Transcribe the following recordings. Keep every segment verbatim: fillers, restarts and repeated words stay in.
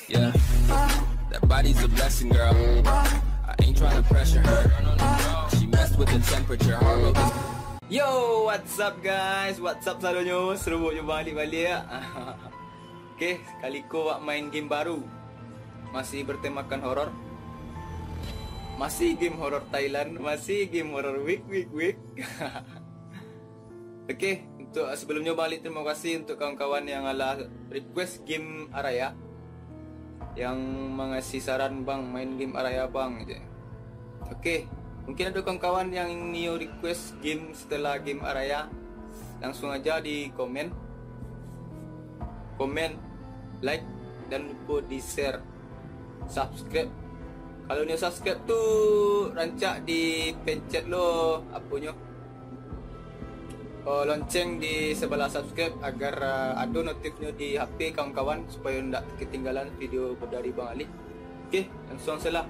Yeah. That body's a blessing, girl. I ain't tryna pressure her. She messed with the temperature, heart rate is Yo, what's up, guys? What's up, sadonyo? Serubuak jo baliak-baliak. Oke, kali ko wak main game baru. Masih bertemakan horor. Masih game horor Thailand, masih game horor wik, wik, wik. Oke, untuk sebelumnyo baliak, terima kasih untuk kawan-kawan yang alah request game Araya. Yang mangasih saran, "Bang, main game Araya, Bang," gitu. Oke, mungkin ada kawan-kawan yang nio request game setelah game Araya, langsung aja di komen. Komen, like, dan lupo di share, subscribe. Kalau nio subscribe tu rancak dipencet lo aponyo, oh, lonceng di sebelah subscribe agar, uh, ado notifnyo di H P kawan-kawan, supayo ndak ketinggalan video dari Bang Ali. Oke, langsung sajolah.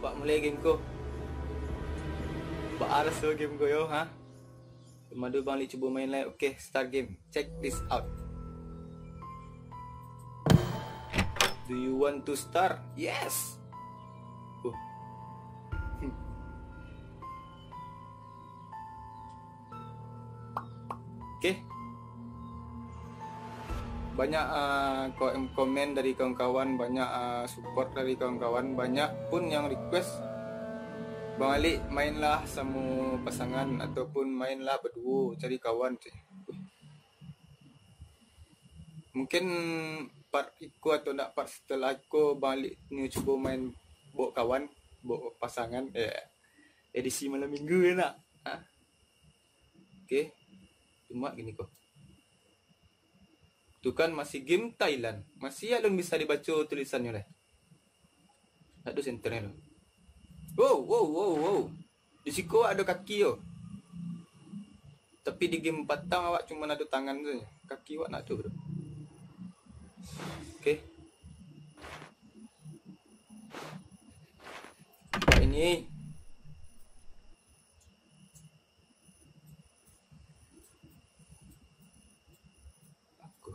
Buek mulai game ko. Baa raso game ko yo, ha? Madu Bang Ali cubo main lai. Oke, start game. Check this out. Do you want to start? Yes. Uh. Oke. Banyak, ah, ko-, komen dari kawan-kawan, banyak, ah, support dari kawan-kawan, banyak pun yang request, "Bang Ali, mainlah samo pasangan ataupun mainlah baduo, cari kawan," ceh. Mungkin part iko atau ndak part setelah iko, Bang Ali nio cubo main baok kawan, baok pasangan, eh, edisi malam minggu yo nak. Ha? Oke. Cuma gini ko. Tu kan masih game Thailand. Masih alun bisa dibaco tulisannyo lai. Ado senternyo tu. Wow, wow, wow, wow. Di siko ado kaki yo. Tapi di game patang awak cuma ado tangan sajo. Kaki awak ndak ado, bro. Oke. Ini. Aku.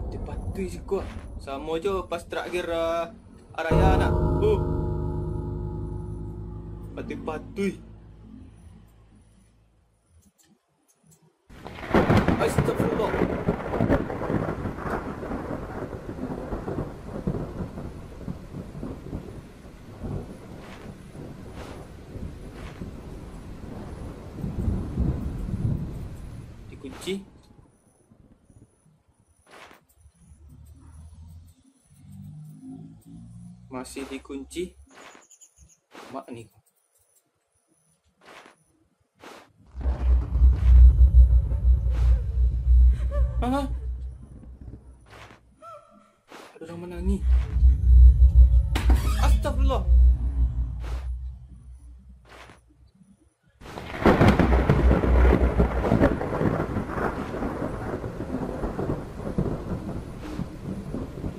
Patui-patui siko. Samo jo pas terakhir, ah, Araya nak. Uh. Patui-patui. Astagfirullah. Dikunci. Masih dikunci. Mak ni. Hah? Ada orang manangih. Astagfirullah.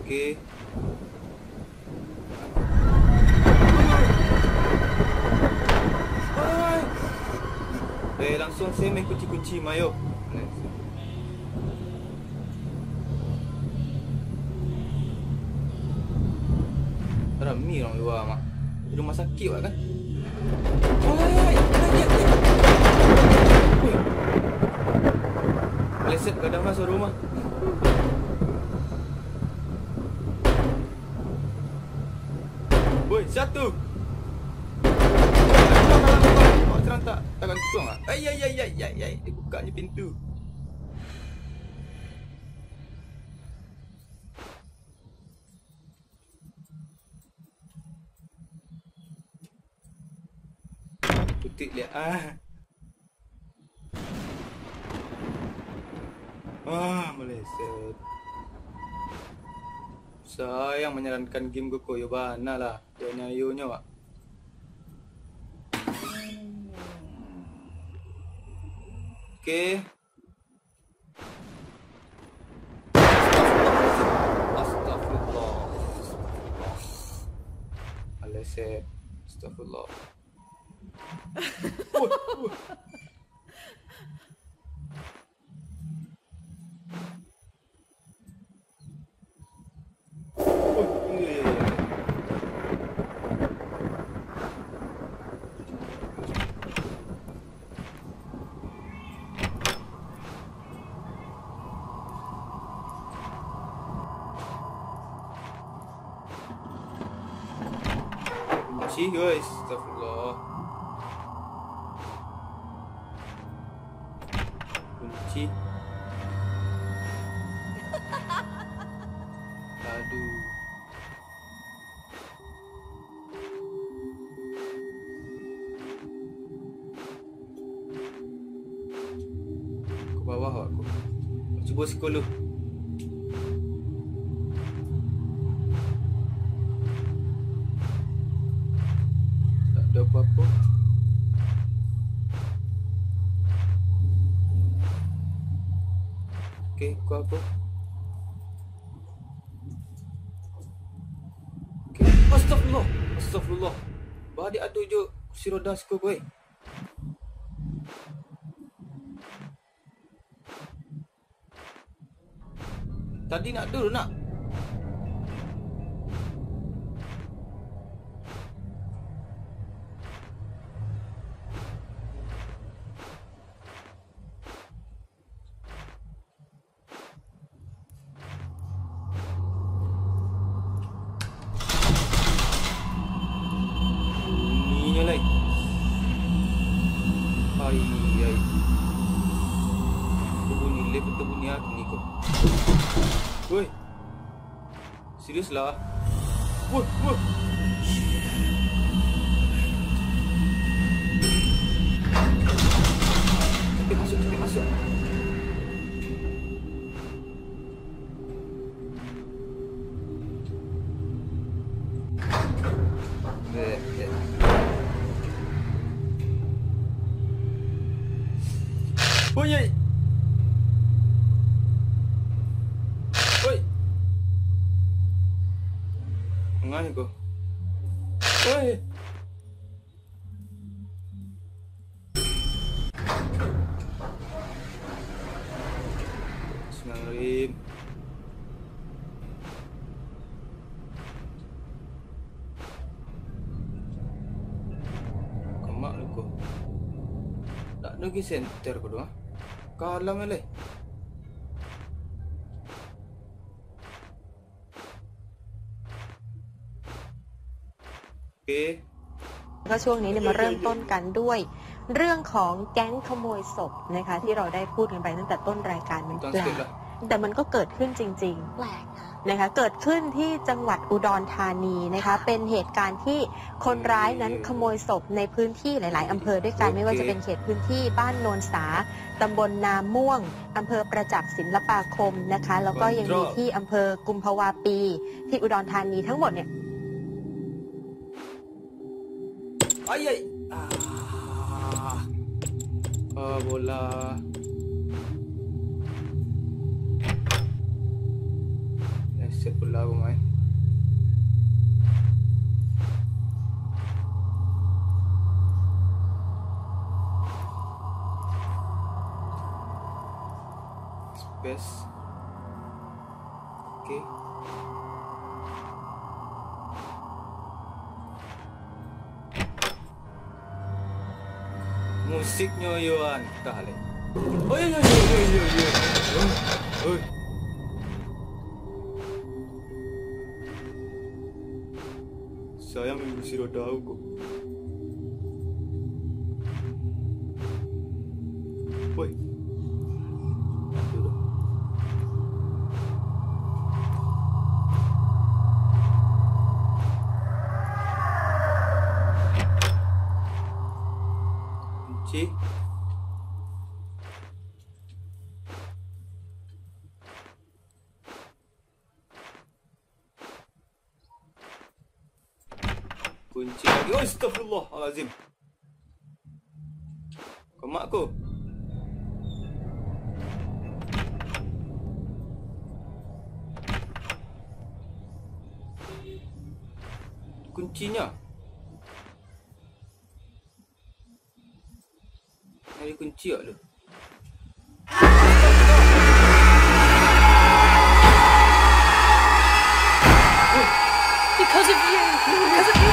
Oke. Eh, langsung se main kunci-kunci, mayo. Rami urang lua mah. Di rumah sakik awak kan? Woi, woi, woi. Woi. Meleset gadang lah suara rumah. Woi, satu. Awak serantak. Takkan tuang ah. Ai, ai, ai, ai, ai, ai. Dibukaknyo pintu. Putik liak ah. Ah, meleset. Sayang menyarankan game ko yo bana lah. Yo nyayo nyo, Pak. Oke. Astagfirullah. Meleset. Astagfirullah. Wah, wah. Wah, iya, iya, iya. Kunci, guys. Astagfirullah. Kunci. Aduh. Ka bawah awak ko. Cubo siko lu. Tak ada apa-apa. Oke, ko apa? Oke. Astagfirullah. Astagfirullah. Baliak ado jo kursi roda siko ko, eh. Tadi nak tu, nak. Bunyinyo lai. Ai, ai. Tu bunyi lift atau bunyi angin ko? Woi. Serius lah. Woi, woi. Cepat masuk, cepat masuk. Oi, oi. Oi. Tangah ko. Oi. Bismillahirrahmanirrahim. Kamak lu ko. Ndak ado gi senter ko doh, ah. Kalam lai. Oke. ก็ช่วงนี้เนี่ยมาเริ่มต้นกันด้วยเรื่องของแก๊งขโมยศพนะคะ ที่เราได้พูดกันไปตั้งแต่ต้นรายการมันแปลก แต่มันก็เกิดขึ้นจริง แปลกค่ะ ๆ นะคะ เกิดขึ้นที่จังหวัดอุดรธานีนะคะ ค่ะ เป็นเหตุการณ์ที่คนร้ายนั้นขโมยศพในพื้นที่หลาย ๆ อำเภอด้วยกัน ไม่ว่าจะเป็นเขตพื้นที่บ้านโนนสา ตำบลนาม่วง อำเภอประจักษ์ศิลปาคมนะคะ แล้วก็ยังมีที่อำเภอกุมภาวาปี ที่อุดรธานี ทั้งหมดเนี่ย Ai, ai. Ah. Ah, bola. Leset bola ko, mai. Space. Oke. Musiknyo yo antah lai. Oi, oi, oi. Oi, oi. Sayang kursi roda ko. Woi. Kunci. Kunci lagi. Astagfirullahalazim. Kamak ko. Kuncinya. Ni kunci awak tu. Because of you, because of you.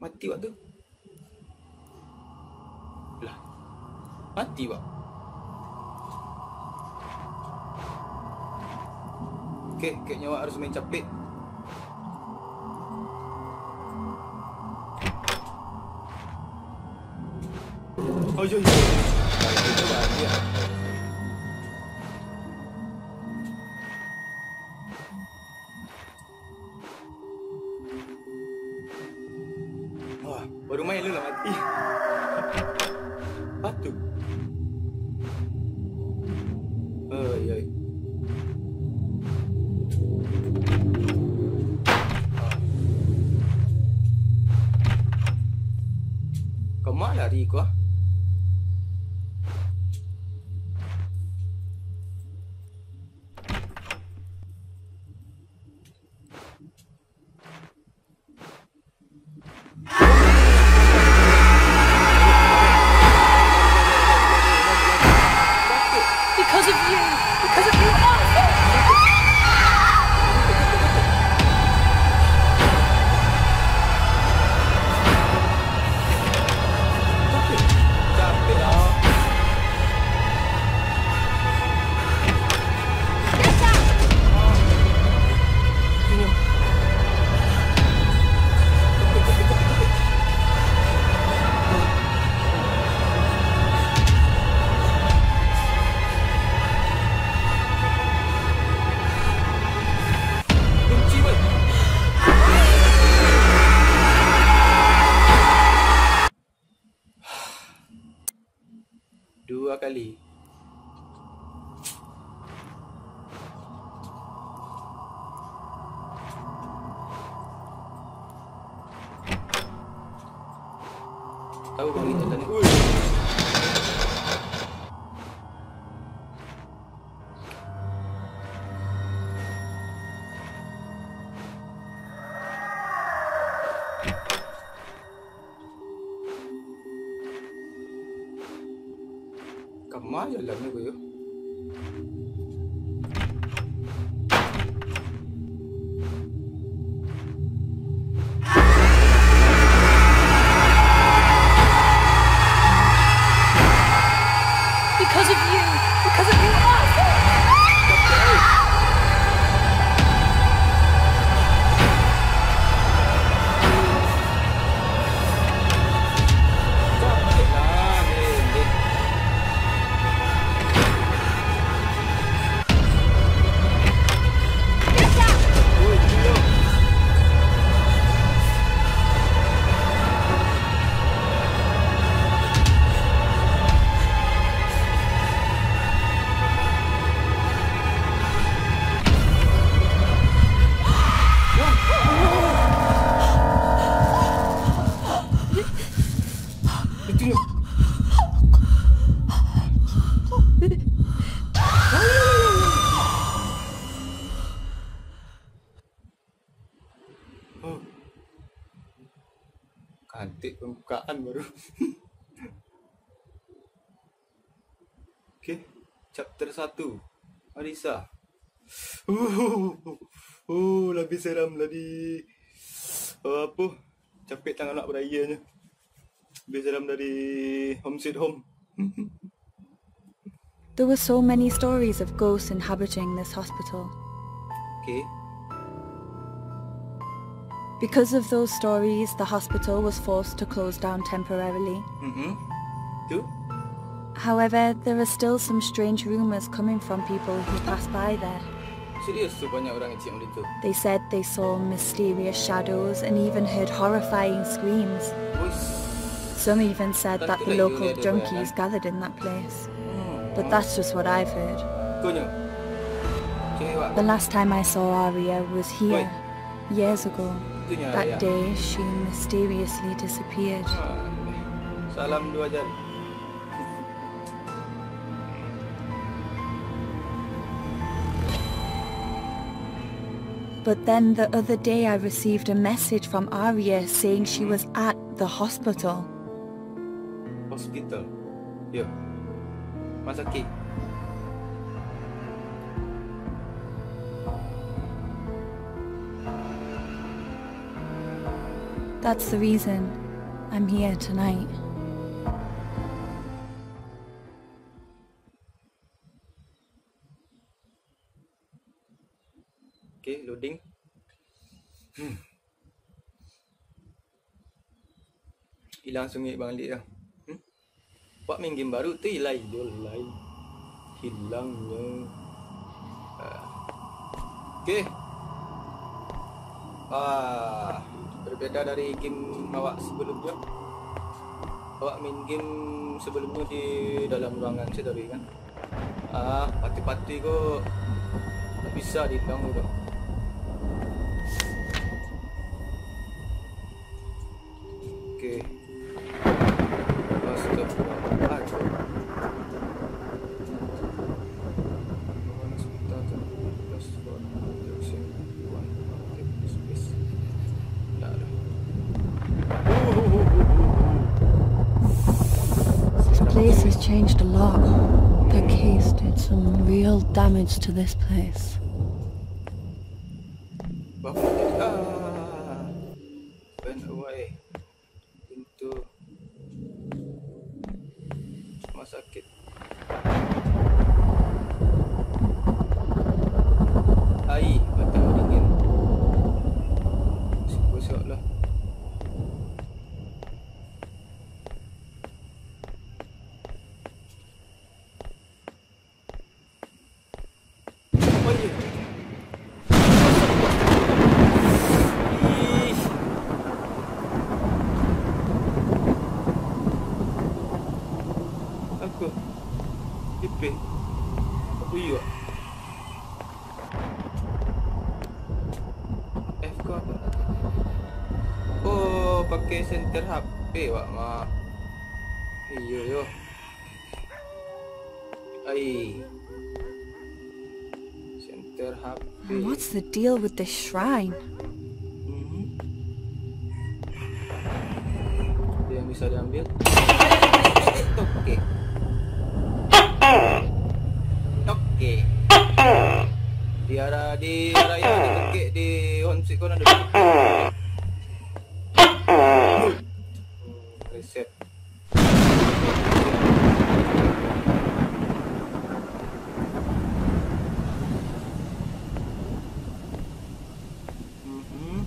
Mati waktu. Lah. Mati, Bang. Kek, kek nyawa harus main caplek. Oh, yo, yo. Wah, baru main lu lah mati. Patu. Oi, oi. Kama lari ko ah? Because of you. Because of you. Duo kali. Tahu kau ni tadi. Ui. Kama jalan ni ko yo? Because of you, because of you. Kantik pambukaan baru. Oke, chapter satu. Marisa. Uh, uh, labiah seram, labiah, uh, apo? Capek tangan nak baraia nyo. Labiah seram dari Home Sweet Home. There were so many stories of ghosts inhabiting this hospital. Okay. Because of those stories, the hospital was forced to close down temporarily. Mm-hmm. Tu? However, there are still some strange rumors coming from people who pass by there. Serius tu, banyak urang kecek macam tu? They said they saw mysterious shadows and even heard horrifying screams. Uish. Some even said that the local junkies gathered in that place. Hmm. But that's just what I've heard. Konyo. Cewek wak. The last time I saw Aria was here, years ago. That day, she mysteriously disappeared. Salam dua jari. But then the other day I received a message from Aria saying she was at the hospital. Hospital? Yo. Rumah sakik. That's the reason I'm here tonight. Oke, loading. Hmm. Ilang sungik bang Lik tu. Hmm? Wak main game baru tu ilai jo lai. Hilangnyo. Ah. Oke. Ah, berbeda dari game awak sebelumnyo. Awak main game sebelumnyo di dalam ruangan sih tadi kan. Ah, pati-pati ko tak bisa dihilang tu. Oke. Astagfirullahaladzim. This place has changed a lot. The case did some real damage to this place. Bapak, ah. Pintu rumah sakit. Ai, batang dingin. Gosok-gosok lah. Oh, iya. Ih. Aku. Ipin. Aku iya. F ko apa? Oh, pakai center H P, wak mah. Iya, yo. Ai. Center H P. And what's the deal with the shrine? Mhm. Ada yang bisa diambil? Toke. Toke. Di arah, di arah yang di toke, di Honsi ko nado. Reset. Mhm.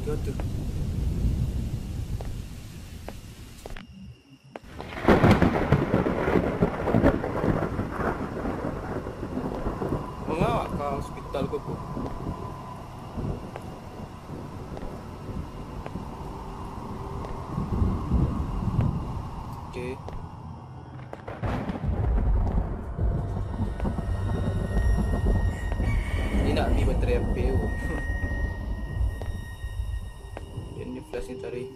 Betul tu. Manga ka hospital ko, ko? Oke. Ini nak bi baterai H P ko. Ini flash ni tadi.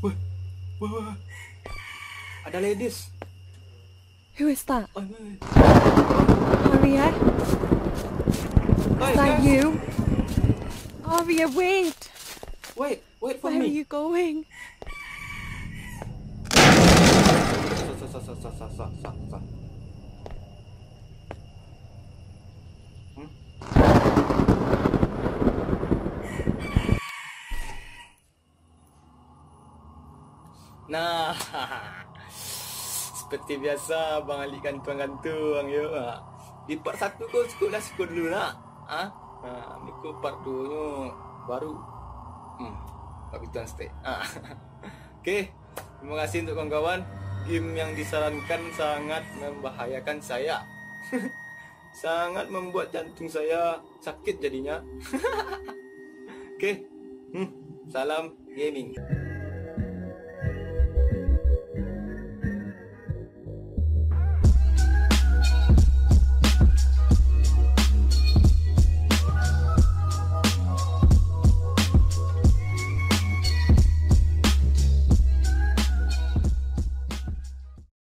Wah, wah, wah. Ada ladies. Who is that? Oi, oi, oi. Aria? Oi, is that guys. You? Aria, wait! Wait, wait for me. Where are you going? Sa, sa, sa. Hmm? Nah, seperti biasa, Bang Alik gantuang-gantuang, yo. Ha. Di part satu ko cukup lah siko dulu, nak. Ha? Ha, ni ko part duo nyo baru. Hmm, Pak Biton Stek. Ha. Oke, terima kasih untuk kawan-kawan. Game yang disarankan sangat membahayakan saya. Sangat membuat jantung saya sakit jadinya. Oke, hmm, salam gaming.